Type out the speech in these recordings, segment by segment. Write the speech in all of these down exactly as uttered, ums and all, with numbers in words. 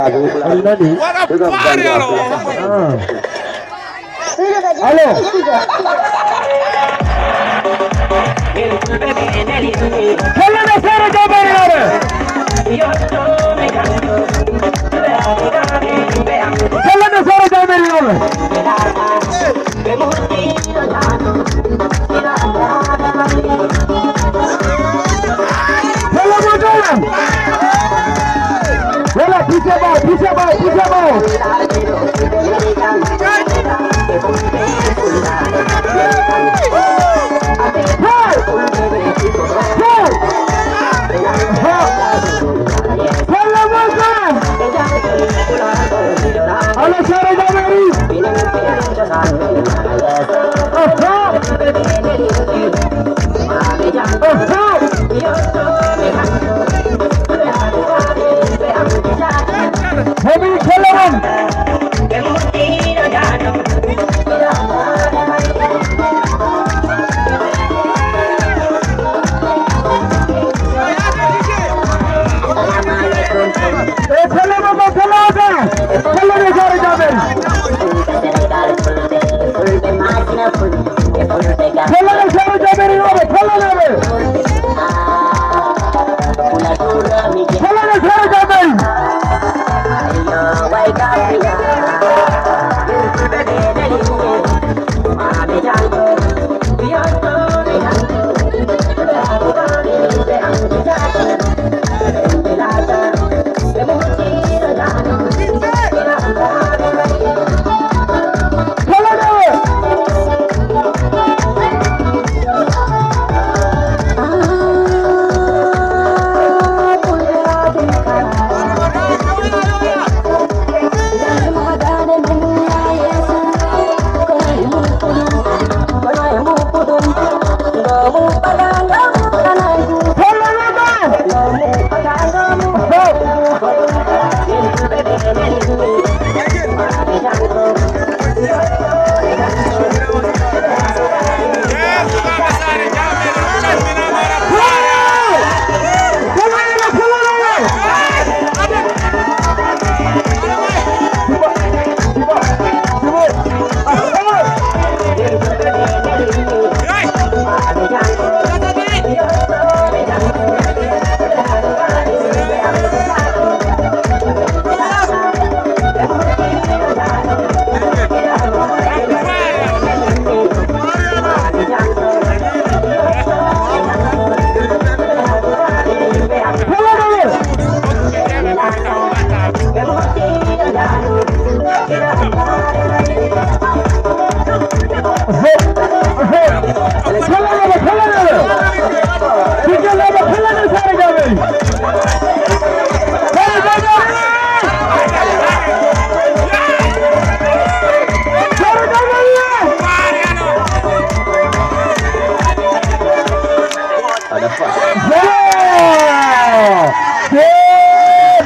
On nani? Ah. Allo. Helle no Sara Jabari Lawɓe. Helle no Sara Jabari Lawɓe. Helle mo Jabari. Voilà, poussez bas, poussez bas, poussez bas. Hey! Hey! Ha! Falla Moussa! Ala Sara Jabari! Aha! Aha! Homi kala on. E kala mo ko kala on. Kala ne jare jaben. Pelé Sara Jaberi yoɓe, pelé neɓe. Pelé Sara Jaberi. Voilà. Voilà.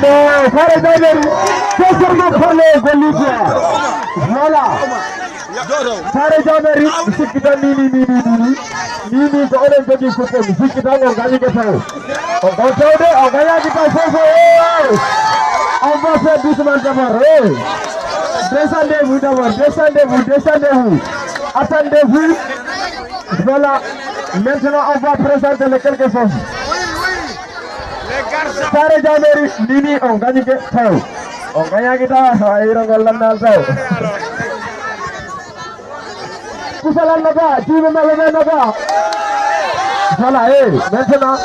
Voilà. Sare Jaberi, c'est seulement parler de l'histoire. Voilà. Sare Jaberi, mi sikki tan ni, ni, ni, ni, ni, ni. Ni, ni, ko oɗon jogii coupe, mi sikki tan on gañi ko taw. On, on taw de, on gañaaki taw fof, fof, eh. On va faire doucement d'abord, eh. Descendez-vous d'abord, descendez-vous, descendez-vous. Attendez-vous. Voilà. Maintenant, on va présenter les quelques hommes. Sare Jaberi, ni, ni, on gañi ko taw. On gañaaki taw, a yiro ngol lannal taw. Kusa lannata, jiiɓe maɓɓe ɓe nata. Voilà, eh, maintenant.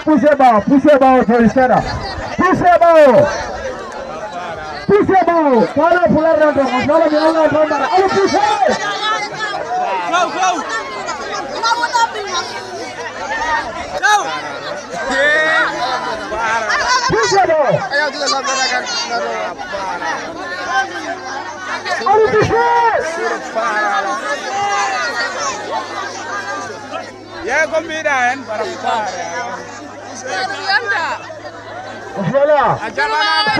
Poussez bas, poussez bas, on fait ça. Poussez bas. Poussez bas. Voilà, pour la rentrée. Voilà, mais on va prendre. Allez, poussez. Go, go. Go. Poussez bas. Arbitre! Yeey, ko mbiɗa hen, bara faare. Voilà. A jaɓanaama.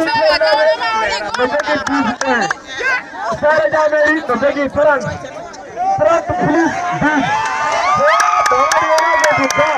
No jogii dix points. Sare Jaberi no jogii trente. Trente plus dix. Ɗo waɗi wonande ɗum ka.